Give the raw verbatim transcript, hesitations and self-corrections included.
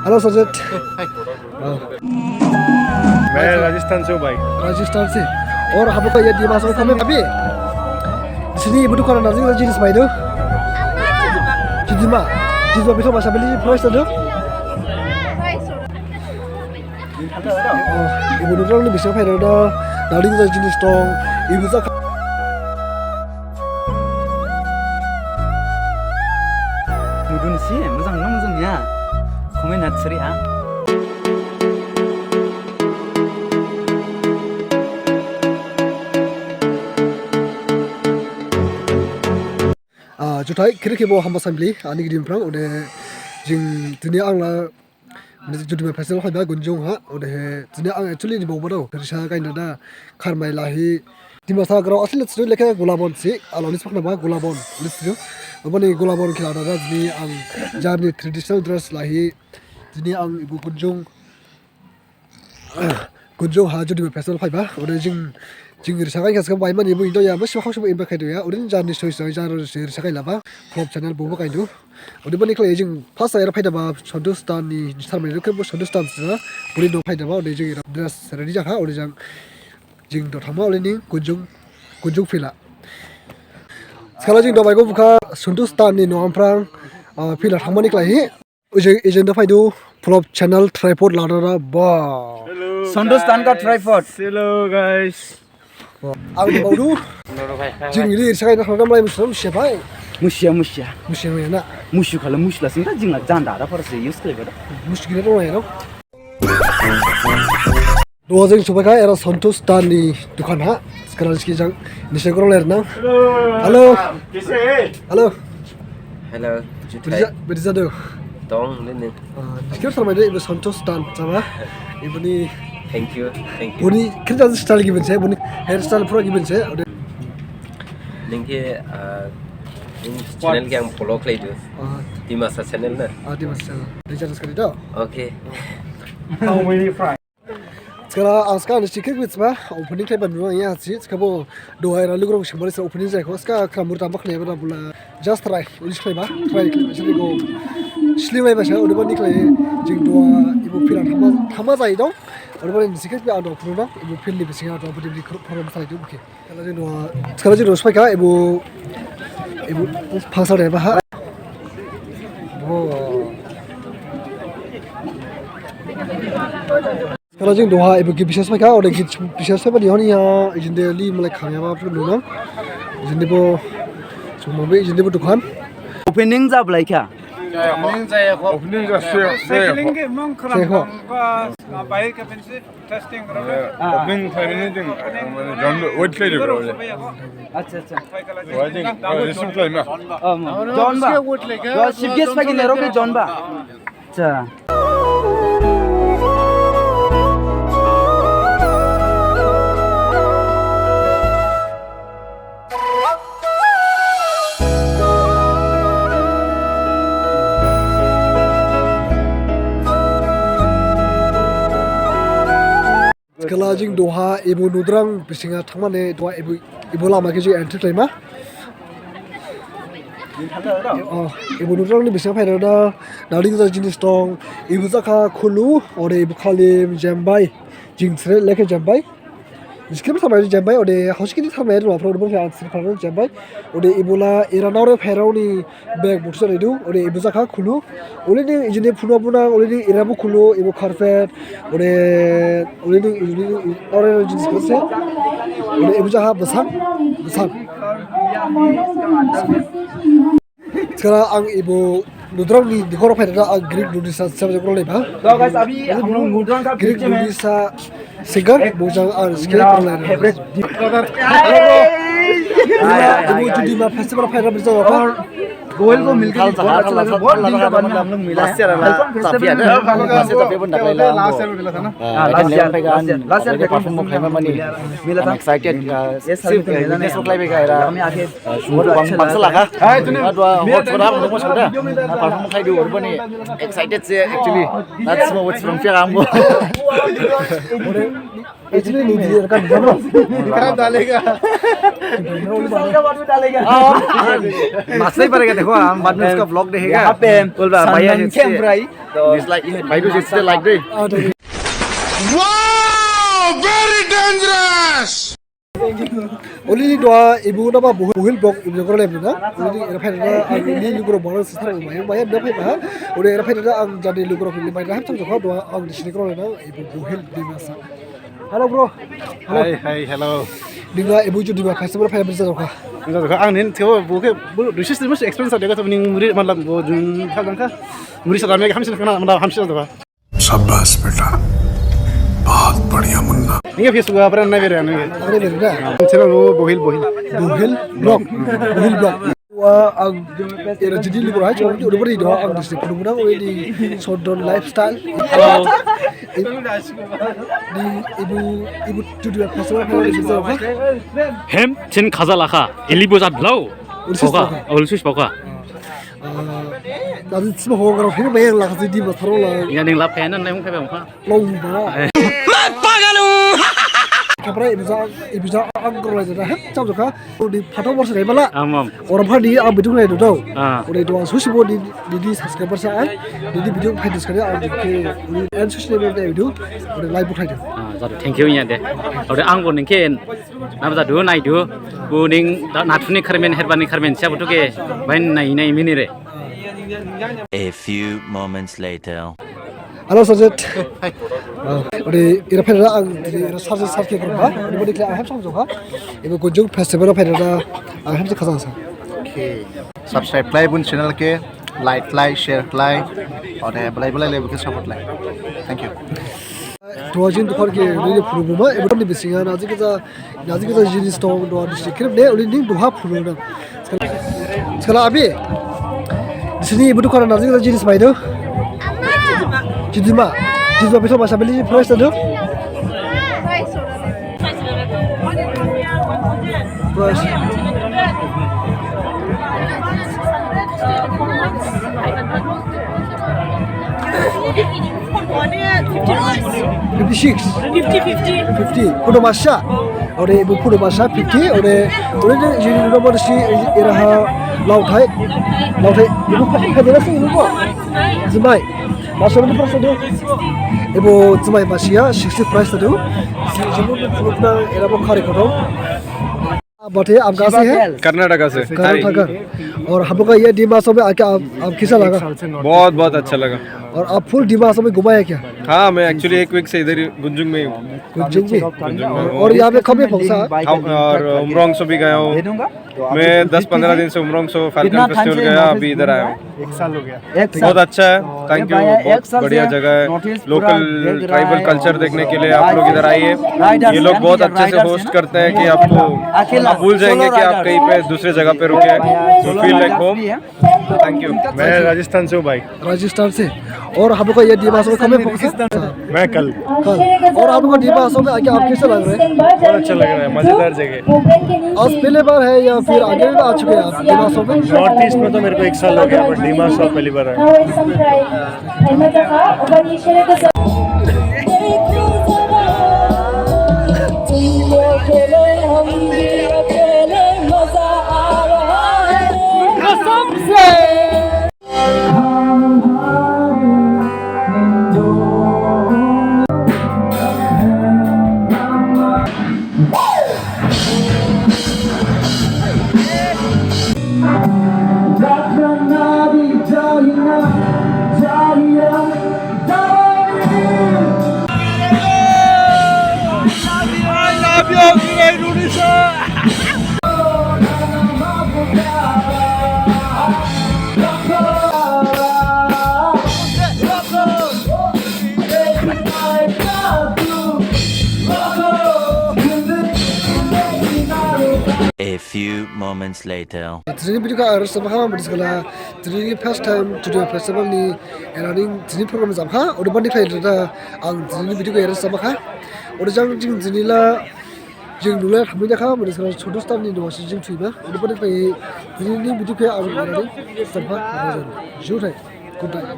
Hello, Sajid. मैं राजस्थान से हूँ भाई। राजस्थान से। और हम लोग ये दिमाग से हमें अभी इसलिए बुटु करना नहीं जिनिस भाई दो। Judima, judima bisa bahasa Bali price dong. Ibu nurang ni bisa phaida da, nadi bisa jinis dong, ibu sa. Mudun si, mujang na mujang ya. Comment hat seri ha. Ah, juthai, kiri kibo hamba sambli, ani gidi phrang, ode jing dini ang la, Judima festival phaiba Gunjung ha, odehe dini ang actually ni baoba dao, risa kaina da, kharmai lahi, Dimasa grao asli let's do leke Golabon si, alo ni sakna ba Golabon, let's do. Obani Golabon khila da, dini ang jarni traditional dress lahi, dini ang ibu Gunjung, Gunjung ha Judima festival phaiba, ode jing, jing risa kai khaska bai mani ibu indo ya, bas khau sebo imba khaidu ya, ode jarni soi soi jar risa kai laba, vlog channel bobo kaidu. Ode bani khlai jing first era phaida ba Santosh Dan ni, ni sarmai khe bo Santosh Dan sa, buri no phaida ba, ode jing dress ready jakha, ode jang, jing do thangma ode ni Gunjung, Gunjung phila. Skala jing do bai go bukha Santosh Dan ni no amprang, ah, phila thangmani khlai hi. Ujung, ujung da phaidu, vlog channel tripod lada da, ba. Hello, Santosh Dan ka guys. Tripod. Hello, guys. Ang di baodu. Jing ili sakai na khadam lai musu, musu bai. Musia, musia. Musia na. Musu khala musu la sing da jing la janda da par se use khle ba da. Musu gila dong lai no. Duha jing sophai kha era Santosh Dan ni dukan ha. Sekarang siki jang ni se gorong ler nang. Hello. Hello. Hello. Beri ja, beri ja do. Dong, ni ni. Ah, ni kira sama de ibu Santosh Dan sama. Ibu ni. Thank you, thank you. Buni kira style gibin se, buni hairstyle pura gibin se. Ode. Ningke, ah, ini channel yang follow khlai du. Ah. Dimasa channel na. Ah, Dimasa channel. Beri ja sekali do. Okay. How many fry? Skala ang skala ni sikrik bit sma opening khlaiba nuang ya si skabo duha era lugurong singmani sa opening jai kho ska kramur tamba khlaiba da bula just try uli khlaiba try khlaiba sini go slim laiba sa odebani khlai jing duha ibu phila thama thama jai dong odebani sikrik bi ado phunu dong ibu phil ni bising ado budi budi khuru khuru masai du bukhe. Skala jing duha, skala jing duha sophai kha, ibu, ibu, phangsa de baha. Bo. Skala jing duha, ibu git bisa sophai kha, ode git bisa sophai bani honi ya, ijinde li malai kham ya ba phu nunang. Ijinde bo, suma be, ijinde bo dukan. Opening jab lai kha. Opening jaya kho. Opening jaya kho. Sekiling ke mong khram jaya kho. Kha, kha, bai ka pensi. Testing karo. Ah. Opening khlaimani jing, mane, John wait khlaidu bro. Accha, accha. Wai jing, ah, resume khlaima. Oh, John ba. Chief guest phaigin ero khe John ba. Accha. Skala jing duha ibu nudrang bisinga thangmane duha ibu, ibu lama khe jing entry khlaima. Oh, ibu nudrang ni bisinga phaida da, naling ja jinis dong, ibu jakha khulu, ode ibu khalim, jembai, jing sre lekhe jembai. Jiskhim samai jembai, ode hoskini samai dong, apro dong, ang sini phalang jembai, ode ibu la era naore phairao ni bag buthu jani du, ode ibu jakha khulu, ode ni ijini phunu buna, ode ni era bu khulu, ibu carpet, ode, ode ni ijini naore jinis kose, ode ibu jakha besang, besang. Sekarang ang ibu nudrang ni dikor phaida ang Greek nudisa siapa jago lai ba? तो गाइस, अभी हम लोग नुद्रंग का Greek बीच में nudisa singer bujang ang skate मेरा kor lai. Favorite ibu Judima festival phaida bisa apa? और गोयल को मिलके भी बहुत अच्छा लगा, बहुत दिन के बाद में हम लोग मिला है। वेलकम फेस्टिवल में हम लोग लास्ट ईयर मिला था ना। Last year, last year, last year perform khlaima mani. मिला था। Excited, ये साल तो मिला नहीं। Hami आके Sumu bang bangsa laga. Hai, tuni. Adua hot hot ham nunggu sudah. Perform khai di urban ni excited se actually. That's what from Fiang Ambo. Actually, नहीं दिए, रखा नहीं, खराब डालेगा। मास्टर ही पड़ेगा, देखो, हम बाद में उसका vlog देखेगा। यहाँ पे बोल रहा, भैया, संगम कैंप रही। Dislike, भाई, तो जिससे like दे। Wow, very dangerous. Oli ni doa ibu nama Bohil blog ibu koro lem na. Oli ni era phai na, ang ni lugurao boro sisar mai mai na phai na. Oli era phai na, ang jadi lugurao phai mai na, ham sam jokha doa ang di sini koro na ibu Bohil di masa. Hello, bro. Hello. Hi, hi, hello. Dinga ibu ju dinga festival phai na bisa jokha. Bisa jokha, ang nin theo bo khe bo dusis dusis experience ada kata mending muri malam bo jun hal dangka. Muri sa dame ham sini kena malam ham sini jokha. शाबाश बेटा, बहुत बढ़िया Munna. Ini Facebook apa namanya beri anu? Apa beri dah? Channel wo Bohil, Bohil. Bohil blog. Bohil blog. Wah, ang era jadi lu berai cuma udah beri doa ang di sini penuh menang di Sodon lifestyle. Di ibu ibu tujuh belas pasal apa di situ apa? Hem, chin khaja lakha, eli bojat blau. Ulsus Poka, bauka. Ulsus Poka. Nadi sima ho garo phir bayang la kasi di masaro la. Ya ning lap kaya nan nang kaya bang. Long ba. Ma pagalu. Kapra ibza ibza ang garo la jada. Cham jaka. Di phato bor sa bala. Am am. Or pha di ang bidung lai do. Ah. Ore do susi bo di di subscriber sa. Di di bidung phai dis kare ang ke. An susi le video. Ore live bukhai do. Ah, jadu. Thank you ya de. Ore ang bo ning ke. Nabjadu naidu, buning nathuni kharmen herbani kharmen siya butuke bain nai nai minire. A few moments later. Hello Sajid. Ode ira phaida ang ira sarje sarke kurba. Ode bodi kle aham sam jokha. Ebe Gunjung festival phaida aham se khaja sa. Okay. Subscribe khlai bun channel ke, like khlai, share khlai. Ode belai belai le buke support khlai. Thank you. Tuajin tukhar ke nini phuru buma, ebo ni bisinga naji kaja, naji kaja jinis tong doa disi. Khrip ne, uli ning duha phuru na. Sekala abi, disini ebo dukhar naji kaja jinis mai do. Jidima, jidima betul masa beli price do. Price. Fifty six. Fifty, fifty. Fifty. Photo masa. Ore ibu photo masa fifty. Ore ore de jini nomor si iraha lauthai. Lauthai. Ibu photo masa ibu ko. Jemai. Masa ibu price do. Ibu jemai masiya sixty price do. Jibu photo na ira bo khari khodo. आप बताइए, आप कहाँ से हैं? कर्नाटका से। कर्नाटका। और हम लोग का ये डिमा हासाओ में आके आप, आप कैसा लगा? बहुत, बहुत अच्छा लगा। और आप फुल डिमा हासाओ में घुमाए क्या? हाँ, मैं एक्चुअली एक वीक से इधर ही गुंजुंग में ही हूँ। गुंजुंग में? गुंजुंग में हूँ। और यहाँ पे कब भी पहुँचा? हाँ, और उमरोंगसो भी गया हूँ। मैं दस पन्द्रह दिन से उमरोंगसो फैल्कन फेस्टिवल गया, अभी इधर आया हूँ। एक साल हो गया। एक साल। बहुत अच्छा है, थैंक यू। बहुत बढ़िया जगह है। लोकल ट्राइबल कल्चर देखने के लिए आप लोग इधर आइए। ये लोग बहुत अच्छे से होस्ट करते हैं कि आपको, आप भूल जाएंगे कि आप कहीं पे दूसरे जगह पे रुके हैं। You feel like home। Thank you। मैं राजस्थान से हूँ भाई। राजस्थान से। और हम लोग का ये डिमा हासाओ में कब है? मैं कल। कल। और आप लोग का डिमा हासाओ में आके आप कैसे लग रहे हैं? बहुत अच्छा लग रहा है, मजेदार जगह। आज पहली बार है या फिर आगे भी आ चुके हैं आप डिमा हासाओ में? नॉर्थ ईस्ट में तो मेरे को एक साल हो गया, but डिमा हासाओ पहली बार आया। A few moments later. Tini video kha arrest sama kha, manis kala. Tini first time Judua festival ni, era ni tini program jam kha. Ode bani khlai da, ang tini video kha arrest sama kha. Ode jang jing tini la, jing dula khamina kha, manis kala chotu star ni no si jing thui ba. Ode bani khlai tini video kha arrest sama kha. Juthai. Good night.